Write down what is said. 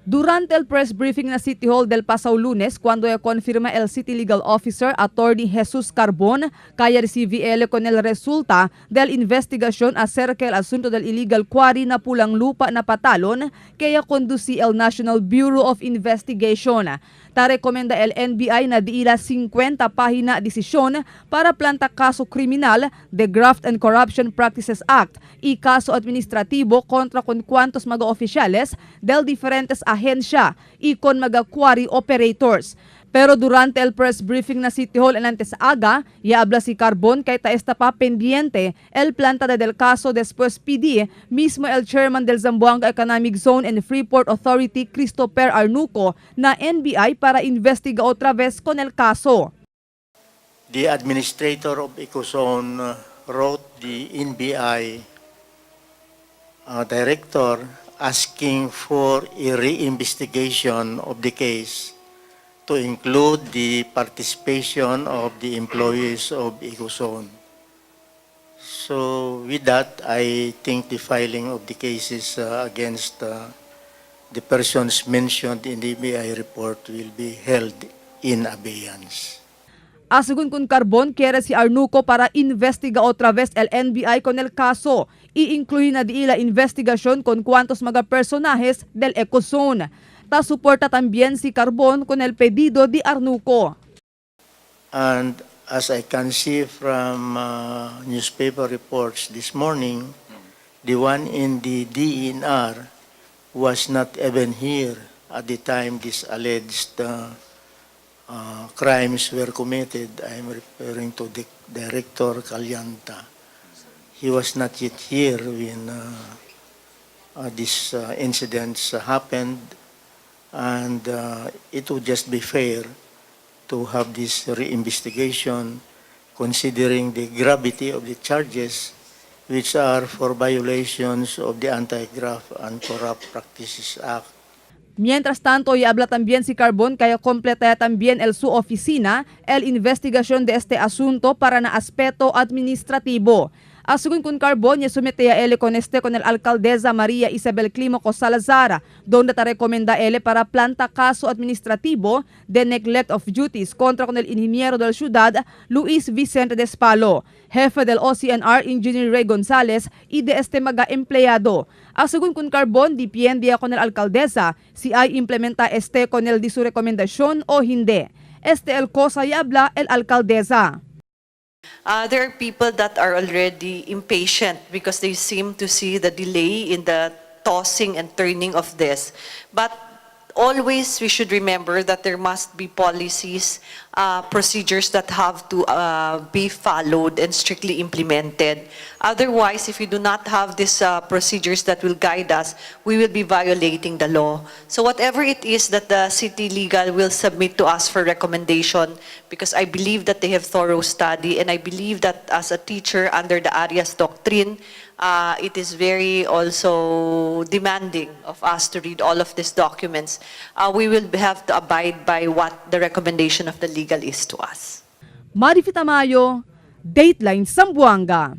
Durante el press briefing na City Hall del pasado lunes, cuando confirma el City Legal Officer, Attorney Jesus Carbon, que recibe él con el resulta del investigación acerca del asunto del illegal quarry na Pulang Lupa na Patalon, que conduci el National Bureau of Investigation. Ta recomienda el NBI na diila 50 página desisyon para planta kaso kriminal de Graft and Corruption Practices Act y kaso administratibo kontra con cuantos mga opisyales del diferentes ahensya y con mga quarry operators. Pero durante el press briefing na City Hall en antes aga, ya habla si Carbon kay ta está pa pendiente el planta de del caso después pidi mismo el chairman del Zamboanga Economic Zone and Freeport Authority, Christopher Arnuco, na NBI para investiga otra vez con el caso. The administrator of Ecozone wrote the NBI director asking for a re-investigation of the case to include the participation of the employees of Ecozone. So with that, I think the filing of the cases against the persons mentioned in the NBI report will be held in abeyance. Asegun con Carbon, quiere si Arnuco para investiga otra vez el NBI con el caso y incluye na diila investigación con cuantos mga personajes del Ecozone. Ta suporta también si Carbon con el pedido de Arnuco. And as I can see from newspaper reports this morning, the one in the DENR was not even here at the time these alleged crimes were committed. I'm referring to the Director Callanta. He was not yet here when these incidents happened, and it would just be fair to have this re-investigation considering the gravity of the charges, which are for violations of the Anti-Graft and Corrupt Practices Act. Mientras tanto, y habla también si Carbon kaya completa también el su oficina el investigación de este asunto para na aspeto administrativo. Asegun con Carbon, ya somete a él con este con el alcaldesa María Isabel Clímaco Salazar, donde ta recomienda él para planta caso administrativo de neglect of duties contra con el ingeniero del ciudad Luis Vicente Despalo, jefe del OCNR Engineer Ray González y de este mga empleyado. Asegun con Carbon, depende con el alcaldesa si hay implementa este con el de su recomendación o hindi. Este el cosa y habla el alcaldesa. There are people that are already impatient because they seem to see the delay in the tossing and turning of this. But always we should remember that there must be policies, procedures that have to be followed and strictly implemented. Otherwise, if we do not have these procedures that will guide us, we will be violating the law. So whatever it is that the city legal will submit to us for recommendation, because I believe that they have thorough study, and I believe that as a teacher under the Arias doctrine, it is very also demanding of us to read all of these documents. We will have to abide by what the recommendation of the legal is to us. Marifi Tamayo, Dateline Zamboanga.